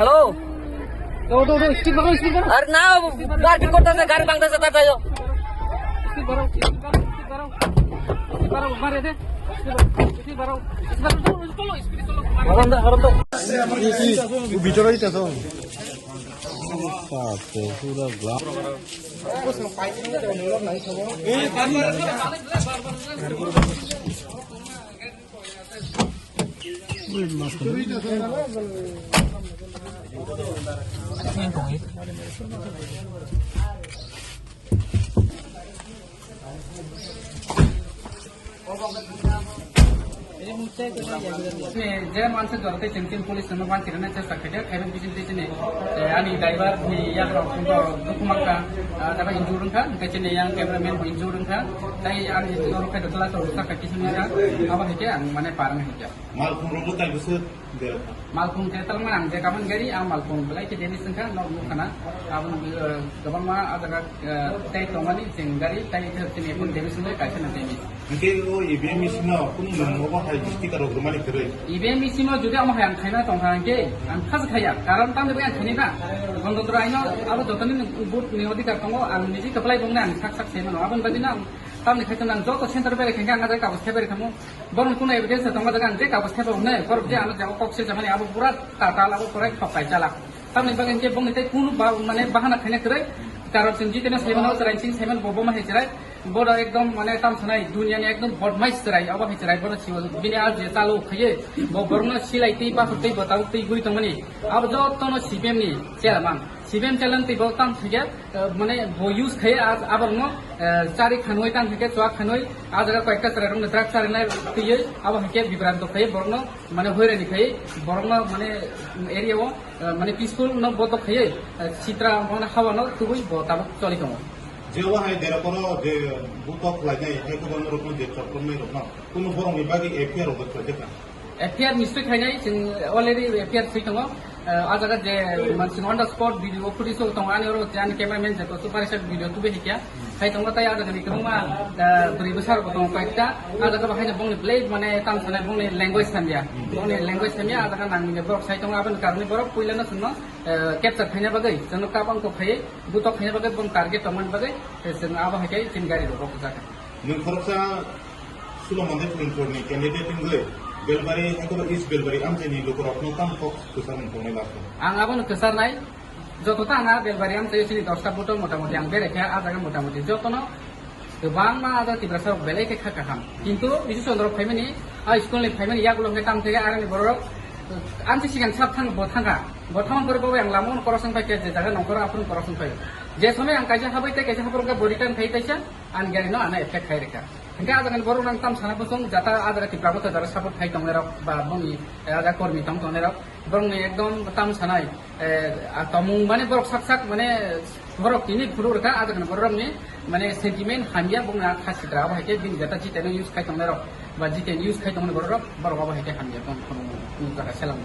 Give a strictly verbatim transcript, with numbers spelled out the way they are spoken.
Hello. Udah, udah, udah, speed baru, speed baru. Arenna, marpit korte ase, gari bangte ase, tattai. Speed baru, speed baru, speed baru. Speed baru, mare de. Speed baru, speed baru, cholo, cholo, speed cholo. Haram da, haram da. Bhitor oi ta to. Pura glass. Je manse jora tei chengcheng police no ban kirana chesta khaikha, khaibak bising tei chini, eh, ani driver ni yak rok phungo dukhu mankha, ah, taba injured wngkha, tei chini yang cameraman bo injured wngkha, tei ani jora khai dotla to sakha kisu nara, abo hai khe ang mane parang hai khe. Malkhung rok bo tai bwswk berok kha. Malkhung khe talma ang je kaman gari, ang malkhung belai khe damage wngkha, nok nukha na. Aboni, eh, kwbangma ah jaga, eh, tei tongmani jeng gari, tei khe chini phone damage wngkha, kaisa na damage. Hingke o E V M machine no kunu nwng obo hai sticker rok rwmani kwrwi. E V M machine no jodi amo hai ang khaina tongkha hingke, ang khas khaya, karon tamni bagwi ang khaini na. Gondotra aino abo jotoni vote ni odhikar tongo, ang niji kwplai bongni ang sak sak sai mano. Aboni bagwi no ang tamni khaito nang joto center berai khankhe ang ah jaga kagoz khe berai thango. Borok kunu evidence tongma jaga ang je kagoz thepha hwnwi, borok je ano jaga kok se jamani abo pura tatal abo pura thok kai chalak. Tamni bagwi je bongni tei kunu ba-, mane bahana khaina kwrwi, karon chwng jiteno saimano chwrai chwng saimano bo boma hai chwrai, bodo ekdom mane tam sanai duniani ekdom bodmais chwrai, abo hai chwrai bono sibo bini a je chalo khaiye, bo borokno silai twi bathok twi bwtang twi guri tongmani, abo jotono C P M ni chairman. C P M chairman tei bo tam thwikhe, eh, mane bo use khai a-, aborokno, eh, chari khanwi tam thwikhe chwa khanwi a jaga koyekta chwrairokno drug charinai twiwi abo hai khe bibranto khai borokno mane hoirani khai borokno mane area o, eh, mane peaceful no botok khai, eh, sitra mane hawa no tubui bo tabuk choli tongo. Je o hai dera poro je butok khlainai hai khe borokno je chokrommai rokno kunu borokni bagwi F I R rok khlai kha. F I R nistwi khainai, chwng already F I R swi tongo. Ah, ah jaga je, man, chwng on the spot video footage o tongo, ani oro je ani cameraman je to super shot video tubui hikya. Khai tongo tai ah jaga ni kwbangma, ah, bwrwi bwsa rok tongo koyekta. Ah jaga bo haino bongni belai mane tam sanai bongni language hamya. Bongni language hamya, ah jaga nangni borok sai tongo, aboni karoni borok puila no chwngno, ah, capture khaina bagwi, chwngno kabang kok khai, butok khaina bagwi, bong target tongmani bagwi, chwng abo hai khe chini gari rok rok jaga. Nwng khoroksa Sulo Mande Filmkorni candidate wngwi Belbari, haikhe East Belbari amchaini lukurokno tamo kok kwcharmung tongnai last o? Ang abono kwcharnai, joto ta ang a Belbari amchaio chini dosta buto motamoti ang berai kha, a jaga motamoti jotono kwbangma a jaga Tiprasa rok belai khe kha kaham. Kintu Bisu Chandra rok phaimani, a school ni phaimani yagulo hwnkhe tamo thangkhe aroni borok amchi sikang sab thang bo thangkha. Bo thangmani pore bo ang lama uno cross wng pai khe je jaga nongkhoro aphuru cross wng pai. Je somoi ang kaisa habai tei kaisa haphuru wngkha bo return khai kaisa ani gari no ano effect khai rikha. Hingke a jaga ni borok nang tam sana bosong jata a jaga Tipra Motha jara support khai tongnai rok ba bongni, eh, a jaga kormi tong tongnai rok borok ni ekdom tam sanai, eh, a tomung mane borok sak sak mane borok tini phuru rwkha a jaga ni borok ni mane sentiment hamya bongni a kha sitra abo hai khe bini jata jiteno use khai tongnai rok ba jiten use khai tongnai borok rok borok abo hai khe hamya bong khunu nung jaga selam.